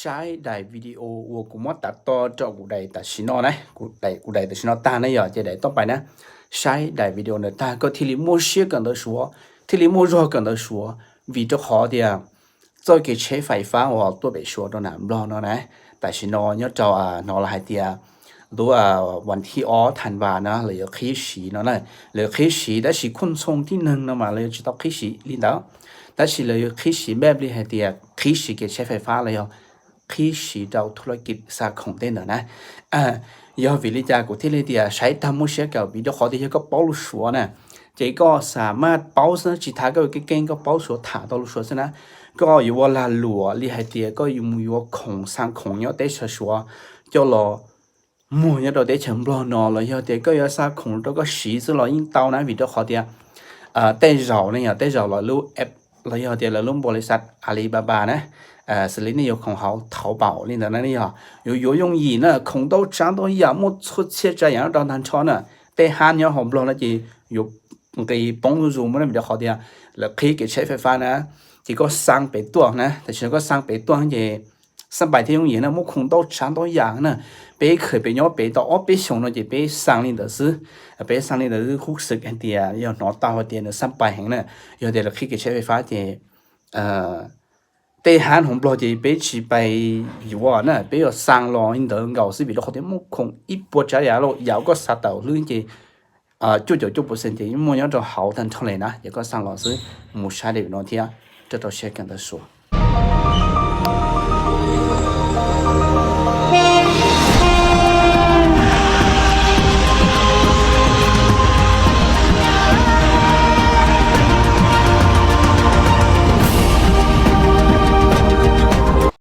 Saib daim video uas kuv muab tav to rau kuv daim tam sim no na, kuv daim tam sim no tag na yog ces daim toj pais na. Saib daim video ntawd tag koj thiaj li muaj siab kawm ntawv Suav, thiaj li muaj zog kawm ntawv Suav, vim rau qhov tias txoj kev tsheb fais fab uas tuaj pem Suav rau nram Nplog no na, tam sim no nyob rau hnov lawv hais tias lub vas thib ob thav vas no lawv yuav qhib siv no na, lawv yuav qhib siv tab sis khuj ntxhoo tib neeg no mas lawv yuav tsis tau qhib siv li ntawd, tab sis lawv yuav qhib siv npaj li hais tias qhib siv kev tsheb fais fab los yog qhib siv rau thu laj kis xa khoom tej ntawd na. Yog vim li cas kuv thiaj li tias saib tag muaj siab kawm, vim rau qhov tias yog koj paub lus Suav na, ces koj xa maj paub xwb, tsis tas koj keej keej koj paub Suav tham tau lus Suav xwb na, koj yuav ua lag luam li hais tias koj yuav mus yuav khoom xa khoom nyob teb chaws Suav coj los muag nyob rau teb chaws Nplog no los yog tias koj yuav xa khoom rau koj siv xwb los yeej tau na, vim rau qhov tias tej zaum ne yog tej zaum lawv lub app los yog tias lawv lub npau li xav Alibaba na, xws li nej yuav khoom hauv Taobao li ntawd na, yog yuav yuav yooj yim na, khoom ntau tsav ntau yam muaj txhua txhia tsav yam rau ntag nrho na. Tej hab nyob hauv Nplog no ces yuav nqis poob zuj zus muaj na, vim rau qhov tias lawv qhib kev tsheb fais fab na, ces koj xa pem tuaj na, tam sim no koj xa pem tuaj ces xab pais thiaj yooj yim na, muaj khoom ntau tsav ntau yam na. Peb khaws pem nyob pem tau ob peb xyoos no ces peb xa li ntawd xwb. Peb xa li ntawd xwb, khuj xwm hais tias yog hnov tau hais tias nws xab pais heev na, yog tias lawv qhib kev tsheb fais fab ces tej hab hauv Nplog ces peb tsis pais yuav na, peb yuav xa los li ntawd nkaus xwb, vim rau qhov tias muaj khoom ib puas tsav yam los yam koj xa tawm hlwb ces cuaj caum cuaj percent ces yeej muaj nyob rau hauv tag nrho li na, ces koj xa los xwb. Mus saib daim no thiab, rau rau siab kawm ntawv Suav.